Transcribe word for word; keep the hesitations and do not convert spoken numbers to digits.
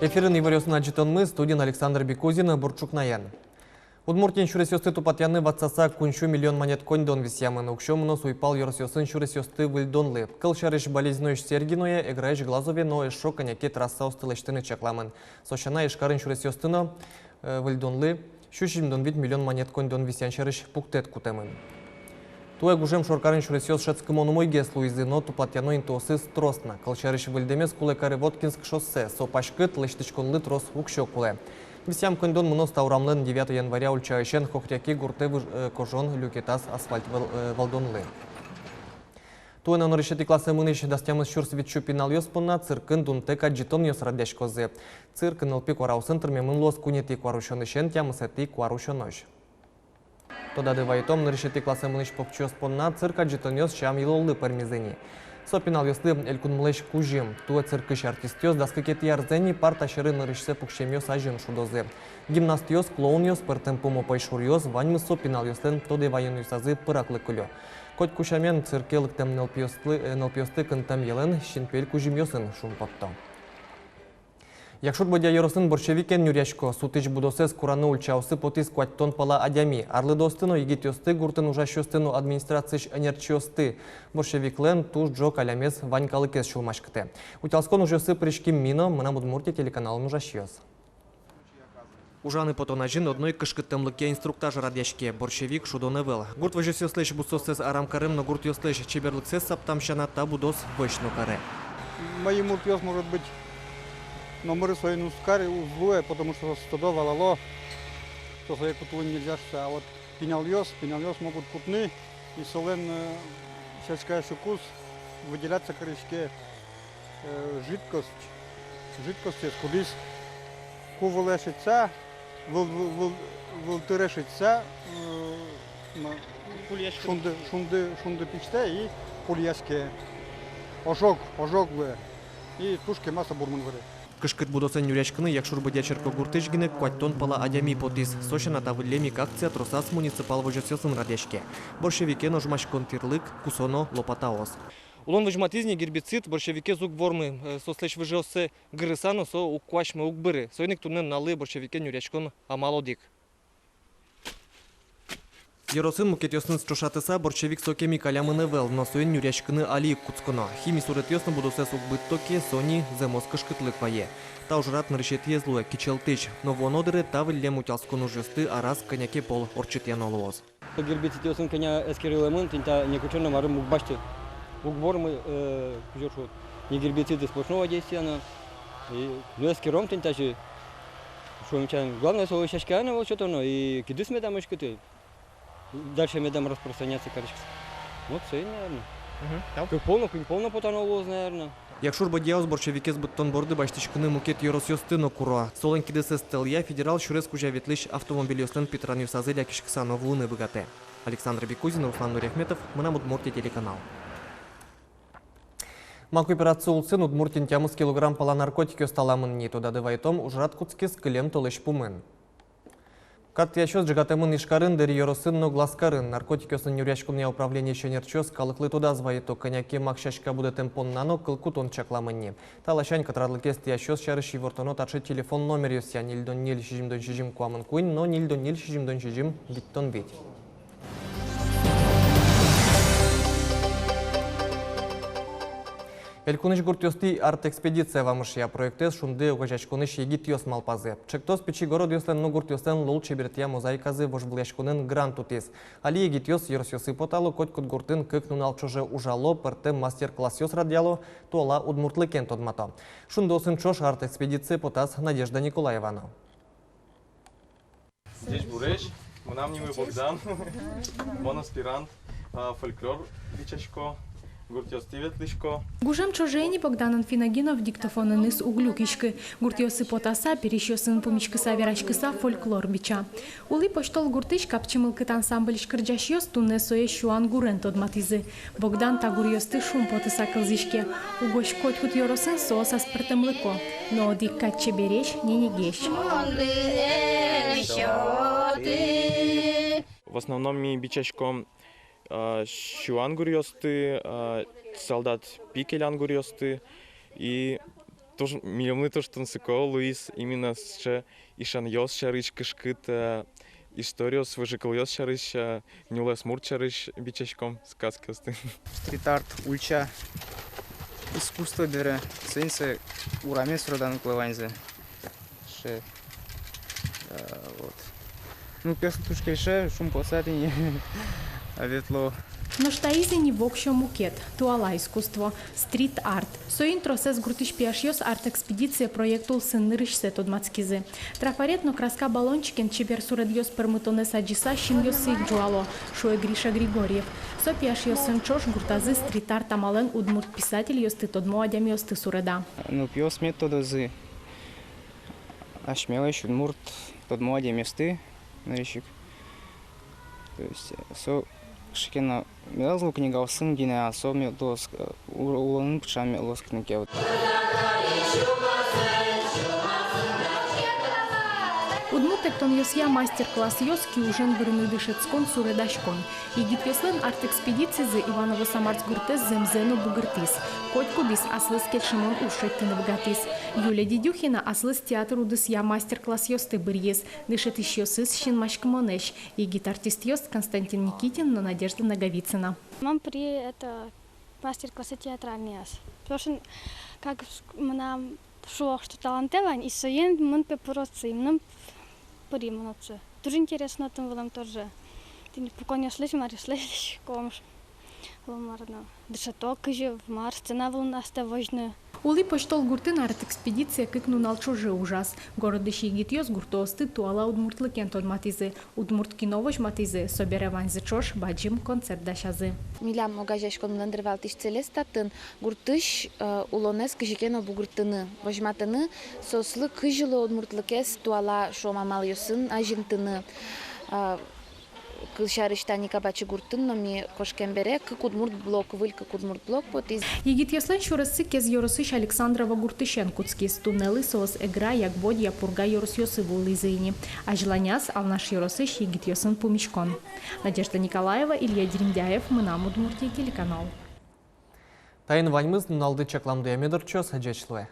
Эфирын иворъёсын адӟытонмы, студиын Александр Бекузин. Бур ӵукнаен. Удмуртиын сюресъёсты тупатъяны ватсаса куинь сю миллион манет коньдон висъямын. Уксё мыноз уйпал ёросъёсын сюресъёсты выльдонлы. Кылсярысь, Балезиноысь Сергиное, Эграысь Глазове но эшшо кӧня ке трассаосты лэсьтыны чакламын. Со сяна, Ижкарын сюресъёсты но, э, выльдонлы сю сизьымдон вить миллион манет коньдон висъян сярысь пуктэт кутэмын. Туэ гужем шоркарын сюресъёс шӧдскымон умойгес луизы, но тупатъяно интыосыз трос на. Кылсярысь, выльдэмез кулэ каре Воткинск шоссе. Со паськыт, лэсьтӥськонлы трос уксё кулэ. Висъям коньдон мыноз та урамлэн Девятое января ульчаысен Хохряки гуртэ выж-, э, кожон люкетаз асфальт вӧл-, э, вӧлдонлы. Туэ но нырысетӥ классэ мынӥсь дас тямыс сюрс витьсю пиналъёс понна циркын дунтэк адӟытонъёс радъяськозы. Цирк нылпи куараосын тырмемын луоз куинетӥ куарусёнысен тямысэтӥ куарусёнозь. Тодады вайытом, нырысетӥ классэ мынӥсь покчиос понна цирк адӟытонъёс сям-йылоллы пӧрмизы ини. Со пиналъёслы элькунмылэсь кузьым. Туэ циркысь артистъёс дас кыкетӥ арзэ ини парта сьӧры нырысьсэ пуксемъёс азьын шудозы. Гимнастъёс, клоунъёс, пӧртэм пумо пӧйшуръёс — ваньмыз со пиналъёслэн тодэ ваёнъёсазы пыраклы кылё. Котьку сямен, цирке лыктэм нылпиосты, э, нылпиосты кынтэм йӧлэн синпель кузьымъёсын шумпотто. Якшур-Бӧдья ёросын борщевикен нюръясько. Сутӥсь будосэз кураны ульчаосы потӥз куатьтон пала адями. Арлыдоосты но егитъёсты, гуртын ужасьёсты но администрациысь ӧнерчиосты. Борщевиклэн туж ӝог алямез вань калыкез сюлмаськытэ. Утялскон ужъёсы пыриським ми но. «Мынам Удмуртие» телеканалын ужасьёс. Ужаны потон азьын одно ик кышкыттэмлыкъя инструктаж радъяське. Борщевик шудон ӧвӧл. Гурт возёсъёслэсь бусыоссэс арам карем но гуртъёслэсь чеберлыксэс саптам сяна, та будос вӧсь но каре. Мӧйы муртъёс, может быть, номыры соин уз каре, уз луэ, потому что соос тодо, валало, что сое кутылыны нельзя шуыса. А вот пиналъёс, пиналъёс могут кутыны, и солэн, э, сяська сюкыз выделяться кариське, э, жидкость, жидкостез, кудӥз ку вылэ шедьтыса, выл, выл, выл, вылтыре шедьтыса, э, ма-, шунды, шунды, шунды пиштэ и пульяське. Ожог, ожог луэ. И туж кема со бурмын выре. Кышкыт будосэн нюръяськыны Якшур-Бӧдья черкогуртысь гинэ куатьтон пала адями потӥз. Со сяна, та выллем ик акция тросаз муниципал возёсъёсын радъяське. Борщевикен ожмаськон тӥрлык, кусо но лопатаос. Улон возьматӥз ни, гербицид борщевикез уг вормы, э, соослэсь выжыоссэ гырыса но со уг куасьмы, уг быры. Соин ик туннэ нуналлы борщевикен нюръяськон амал одӥг. Ёросын мукетъёсыныз ӵошатыса, борщевик сокем ик алямын ӧвӧл, но соин нюръяськыны али ик кутсконо. Хими суретъёс но будосэз уг быдто ке, со ни зэмос кышкытлык вае. Та ужрад нырысетӥез луэ, кичӧлтӥсь. Но вуоно дыре та выллем утялскон ужъёсты араз кӧня ке пол ортчытъяно луоз. Гербицидъёсын кӧня эскерылэмын, тӥни та некучен но марым уг басьты. Уг вормы, э, кызьы шуод, ни гербициды сплошного действия но. И, ну, эскером тӥни тазьы. Шуом, чан, главное, со сяськаен ӧвӧл сётоно, и кидыс медам уськыты. Дальше медам распространяться кариськыса. Вот соин, наверно. Мгм, тау. Кык пол но, куинь пол но потано луоз, наверно. Якшур-Бӧдьяос борщевикез быдтон борды басьтӥськыны мукет ёросъёсты но куро. Солэн кидысэз тӧлъя федерал сюрес кузя ветлӥсь автомобильёслэн питранъёсазы лякиськыса но вуыны быгатэ. Александр Бекузин, Руслан Нуриахметов, «Мынам Удмуртие» телеканал. Макоперация улсын Удмуртиын тямыс килограмм пала наркотикъёс таламын ни. Тодады вайытом, ужрад кутскиз кылем толэзь пумын. Кат тӥясьёс ӝегатэмын Ижкарын, Дэри ёросын но Глазкарын. Наркотикъёсын нюръяськонъя управлениысь ӧнерчиос калыклы тодаз вайыто: кӧня ке мак сяська будэтэм понна но кыл кутон чакламын ни. Та ласянь катрадлыкез тӥясьёс сярысь ивортоно таӵе телефон номеръёсъя: ньыльдон ньыль сизьымдон сизьым куамын куинь но ньыльдон ньыль сизьымдон сизьым витьтон вить. Элькунысь гуртъёстӥ арт-экспедиция вамышъя. Проектэз «Шунды» огазеяськонысь егитъёс малпазы. Чектос пичи городъёслэн но гуртъёслэн лулчеберетъя мозаиказы вожвылъяськонын грант утӥз. Али егитъёс ёросъёсы потало, котькуд гуртын кык нунал ӵоже ужало, пӧртэм мастер-классъёс радъяло, туала удмуртлыкен тодмато. «Шундыосын» ӵош арт-экспедицие потаз Надежда Николаева но. Ӟечбуресь, мынам нимы Богдан, мон аспирант, а, фольклор бичасько, гуртъёстӥ ветлӥсько. Гужем ӵоже ини Богдан Анфиногенов диктофонэныз уг люкиськы. Гуртъёсы потаса, пересьёсын пумиськыса-вераськыса фольклор бича. Улӥ Пӧзьтол гуртысь «Капчи мылкыд» ансамбльысь кырӟасьёс туннэ сое сюан гурен тодматӥзы. Богдан та гуръёсты шумпотыса кылзӥське. Угось котькуд ёросын соос аспӧртэмлыко, но одӥг кадь чебересь, ненегесь. В основном ми бичаськом, а, сюан гуръёсты, а, солдат пи келян гуръёсты и Туж, милемлы туж тунсыко луиз именно сыӵе ишанъёс сярысь кышкыт, э, историос, выжыкылъёс сярысь, э, нюлэс мурт сярысь бичаськом, сказкаосты. Стрит-арт, ульча искусство бере, соин сое ураме суреданы кулэ ваньзэ. Ше-, э, вот. Ну, пиослы туж кельше, шумпотыса тӥни ветло. Нош таиз ини воксё мукет, туала искусство, стрит-арт. Соин тросэз гуртысь пияшъёс арт-экспедиция проект улсын нырысьсэ тодматскизы. Трафарет но краска баллончикен чебер суредъёс пӧрмытонэз адӟыса, синъёссы ик ӝуало, шуэ Гриша Григорьев. Со пияшъёсын ӵош гуртазы стрит-арт амалэн удмурт писательёсты, тодмо адямиосты суреда. Ну, пиос мед тодозы асьмелэсь удмурт тодмо адямиосты, нырысь ик. То есть, э, со кыӵе ке но мед луоз книгаосын гинэ, а со мед луоз, э, у-, улонын пыӵа мед луоз кытын ке вот. Удмурт эктонъёсъя мастер-классъёс, киужен вырыны дышетскон, суредаськон. Егитъёслэн арт-экспедицизы Иваново-Самарск гуртэз зэмзэ но бугыртӥз. Котькудӥз аслыз кельшымон уж шедьтыны быгатӥз. Юлия Дедюхина аслыз театр удысъя мастер-классъёсты быръиз. Дышетӥсьёсыз синмаськымонэсь. Егит артистъёс Константин Никитин но Надежда Наговицына. Мон пыри это мастер-классэ театральныйяз. Потому что как с-, мынам шуо, что талантэ вань, и соин мон пе пыри отчы, и мыным пыри мон отчы. Туж интересно отын вылэм тоже. Тӥни пуконъёслэсь, маръёслэсь, комш. Ломарно. Дышето, кызьы, мар, сцена вылын астэ возьыны. Улӥ Пӧзьтол гуртын арт-экспедиция кык нунал ӵоже ужаз. Городысь егитъёс гуртоосты туала удмуртлыкен тодматӥзы, удмурт кино возьматӥзы, собере ваньзы ӵош бадӟым концерт дасязы. Милям огазеяськонмылэн дыр валтӥсь целез татын гуртысь, э, улонэз кызьы ке но бугыртыны, возьматыны, соослы кызьы луэ удмуртлыкез туала, шуом, амалъёсын азинтыны, э, Кылсярысь, тани Кабачи гуртын но ми кошкем бере, кык удмурт блок, выль кык удмурт блок потӥз. Егитъёслэн сюрессы Кез ёросысь Александрово гуртысен кутскиз. Туннэлы соос Эгра, Як-Бӧдья, Пурга ёросъёсы вуылӥзы ини. Азьланяз Алнаш ёросысь егитъёсын пумиськон. Надежда Николаева, Илья Дерендяев, «Мынам Удмуртие» телеканал. Таин ваньмыз. Нуналды чакламдыя мед ортчоз. Ӟеч луэ.